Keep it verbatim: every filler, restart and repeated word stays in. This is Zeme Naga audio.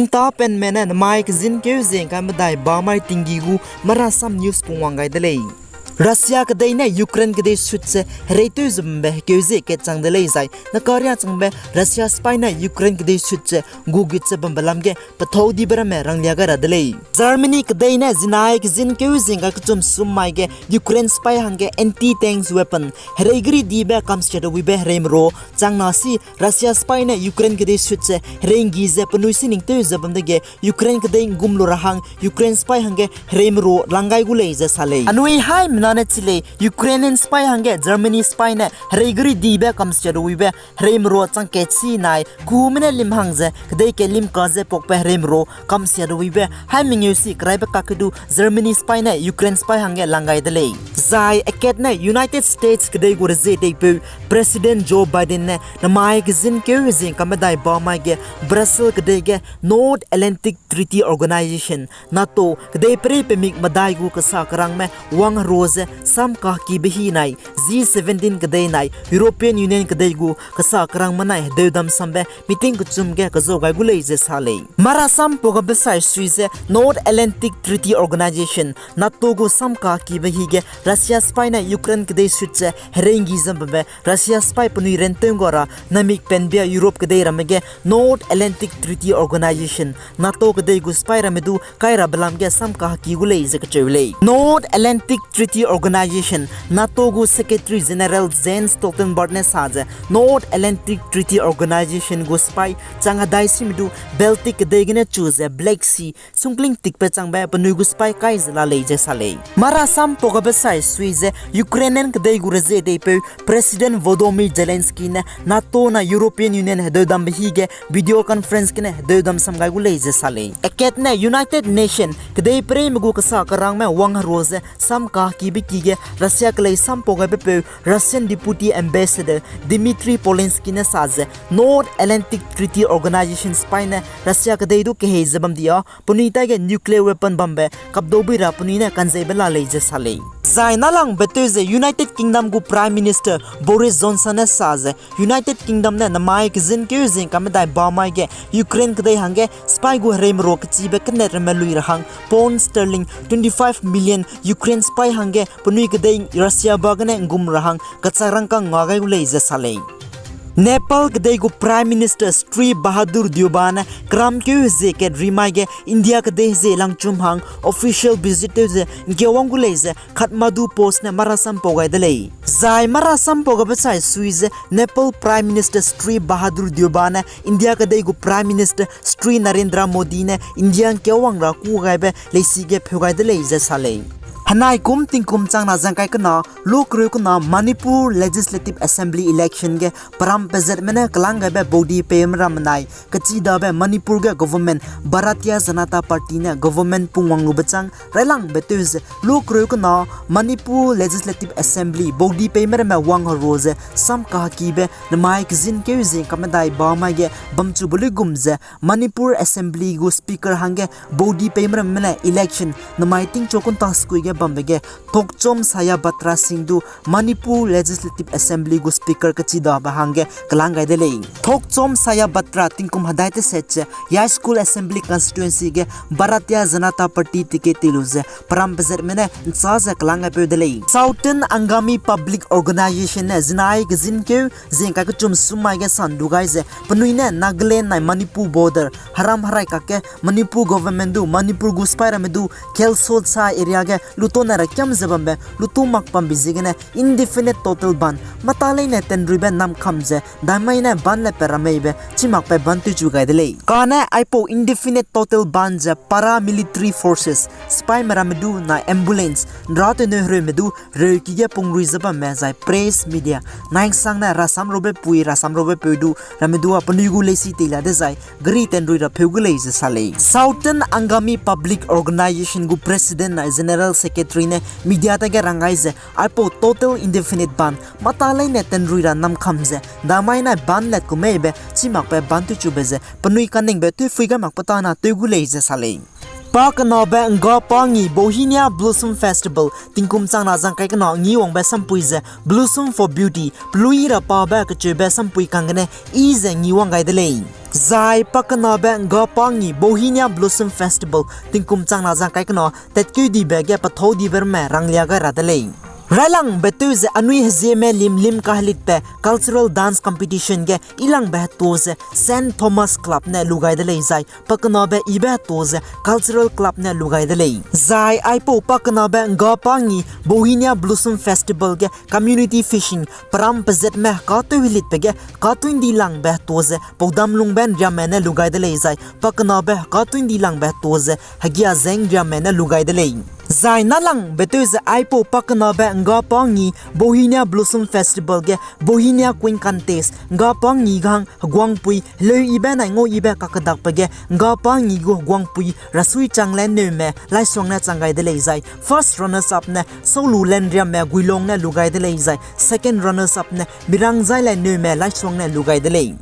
Nta penme ne namai kezin keu zieng ka medai bamai tinggi gu Marasam News pungwang gai de lei. Russia kedei ne Ukraine kedei sut ze hereitew ze bambe hekeu ze kat chang de lei zai nakaria changbe Russia sipai ne Ukraine kedei sut ze gu gut ze bambe lam ge pethau dibe ramme ranglia gai ra de lei. Germany kedei ne zinai kezin keu zieng ka kechum sum mai ge Ukraine sipai hangge anti-tanks weapon herei geri dibe kamsia de wibe hereime ro chang na si Russia sipai ne Ukraine kedei sut ze herei nggi ze penui si ningtew ze bam dege Ukraine kedei ngum lu ra hang Ukraine sipai hangge hereime ro lang gai gu lei ze sa lei. Anui haimena ne chi lei, Ukrainian sipai hangge Germany sipai ne herei geri dibe kamsia de wibe hereime ro chang kat si nai kuhume ne lim hang ze kedei ke lim ka ze pakbe hereime ro kamsia de wibe hai mengeu si keraibe kakedu Germany sipai ne Ukraine sipai hangge lang gai de lei. Zai akat ne United States kedei gu rezie deipeu President Joe Biden ne namai kezin keu zieng ka medai bamai ge Brussels kedei ge North Atlantic Treaty Organization, NATO, kedei perei pemik medai gu kesa kerangme wang hero ze sam kakibe hi nai, G seventeen kedei nai, European Union kedei gu kesa kerangme nai hedeudam sambe meeting kechum ge kezau gai gu lei ze sa lei. Marasam pau gabe sai sui ze North Atlantic Treaty Organization, NATO gu sam kakibe hi ge Russia sipai ne Ukraine kedei sut ze herei nggi ze bambe Russia sipai penui rentew ngga ra namik penbia Europe kedei ramme ge North Atlantic Treaty Organization, NATO kedei gu sipai ramme du kai rabe lam ge sam kahaki gu lei ze kacheu lei. North Atlantic Treaty Organization, NATO gu Secretary General Jens Stoltenberg ne sa ze North Atlantic Treaty Organization gu sipai chang hedai sime du Baltic kedei gene chu ze Black Sea sungkling tikbe changbe penui gu sipai kai ze la lei ze sa lei. Marasam pau gabe sai sui ze Ukrainian kedei gu rezie deipeu President Volodymyr Zelensky ne NATO na European Union hedeudambe hi ge video conference gene hedeudam sam gai gu lei ze sa lei. Akat ne United Nation kedei pereime gu kesa kerangme wang hero ze sam kakibe ki ge Russia kelei sam pau gaibepeu Russian Deputy Ambassador Dmitry Polensky ne sa ze North Atlantic Treaty Organization sipai ne Russia kedei du kehei ze bam di a penui taige nuclear weapon bambe kapdau bui ra penui ne kanzeibe la lei ze sa lei. Zai nalangbe tew ze United Kingdom gu Prime Minister Boris Johnson ne sa ze United Kingdom ne namai kezin keu zieng ka medai bamai ge Ukraine kedei hangge sipai gu hereime ro kechibe kenet ramme lui ra hang pound sterling twenty-five million Ukraine sipai hangge penui kedei Russia ba gene ngum ra hang kachak rangkâng nga gai gu lei ze sa lei. Nepal kedei gu Prime Minister Sri Bahadur Deuba ne keram keu hezie kat rimai ge India kedei hezie langchum hang official visit tew ze ngkiawang gu lei ze Kathmandu Post ne marasam pau gai de lei. Zai marasam pau gabe sai sui ze Nepal Prime Minister Sri Bahadur Deuba ne India kedei gu Prime Minister Sri Narendra Modi ne India ngkiawang ra kû gaibe leisi ge pheu gai de lei ze sa lei. Henai kum tingkum chang na zangkai kena, lu kereu kena Manipur Legislative Assembly election ge peram pezatme ne kelang gaibe body peime ramme nai kechidabe Manipur ge government Bharatiya Janata Party ne government pungwang lube chang railangbe tew ze lu kereu kena Manipur Legislative Assembly body peime ramme wang hero ze sam kahakibe namai kezin keu zieng ka medai bamai ge bamchube luigum ze Manipur Assembly gu Speaker hangge body peime ramme ne election namai tingchu kunta skui ge bambe ge Thokchom Shyam Batra Singh du Manipur Legislative Assembly gu Speaker kechidabe hangge kelang gai de lei. Thokchom Shyam Batra tingkum hedai teset ze Yashkul Assembly Constituency ge Bharatiya Janata Party ticket tei lu ze peram pezatme ne nchâ ze kelang gaipeu de lei. Southern Angami Public Organisation ne zinai kezin keu zieng kai kechum sum mai ge sandu gai ze penui ne Nagaland nai Manipur border heram herai kakge Manipur government du Manipur gu sipai ramme du Khelso Tsa area ge luto ne rakiam ze bambe luto mak bambe ziegene indefinite total ban mata leine tenruibe namkam ze daimai ne ban le pe rameibe chimakbe ban tewchu gai de lei. Kane aipau indefinite total ban ze paramilitary forces, sipaime ramme du na ambulance, nra teneu hereume du reuki ge pungrui ze bamme zai press media, naingsang ne rasam rabe pui rasam rabe peu du ramme du a penui gu leisi teilia dezai geri tenrui ra pheu gu lei ze sa lei. Southern Angami Public Organisation gu President nai General Secretary ne media tage rang gai ze aipau total indefinite ban mata leine tenrui ra namkam ze daimai nai ban let ku meibe chimakbe ban tewchube ze penui kaningbe tewphui gai makbe tana tew gu lei ze sa lei. Pa kenabe ’ngga pa ngi Bauhinia Blossom Festival tingkum chang na zang kai kena ngi wangbe sampui ze Blossom for Beauty, pelui ra pabe kecheube sampui kanggene i ze ngi wang gai de lei. Zai pa kenabe ’ngga pa ngi Bauhinia Blossom Festival tingkum chang na zang kai kena tatkeu dibe ge pethâu dibe ramme ranglia gai ra de lei. Railangbe tew ze anui hezieme lim lim kahelitbe cultural dance competition ge ilangbe hetu ze Saint Thomas Club ne lu gai de lei zai pa kenabe ibe hetu ze cultural club ne lu gai de lei. Zai aipau pa kenabe ’ngga pa ngi Bauhinia Blossom Festival ge community fishing peram pezatme hekatew helitbe ge katuindi langbe hetu ze Paudamlungbe ’nriamme ne lu gai de lei zai pa kenabe hekatuindi langbe hetu ze Hegia Zeng ’nriamme ne lu gai de lei. Zai nalangbe tew ze aipau pa kenabe ’ngga pa ngi Bauhinia Blossom Festival ge Bauhinia Queen Contest ’ngga pa ngi gehang heguangpui heleu ibe nai ngau ibe kakedakbe ge ’ngga pa ngi gu heguangpui Rasui Changlen Neume Laisuang ne chang gai de lei zai first runners up ne Saulu Lenriamme Guilong ne lu gai de lei zai second runners up ne Mirangzai Lenneume Laisuang ne lu gai de lei.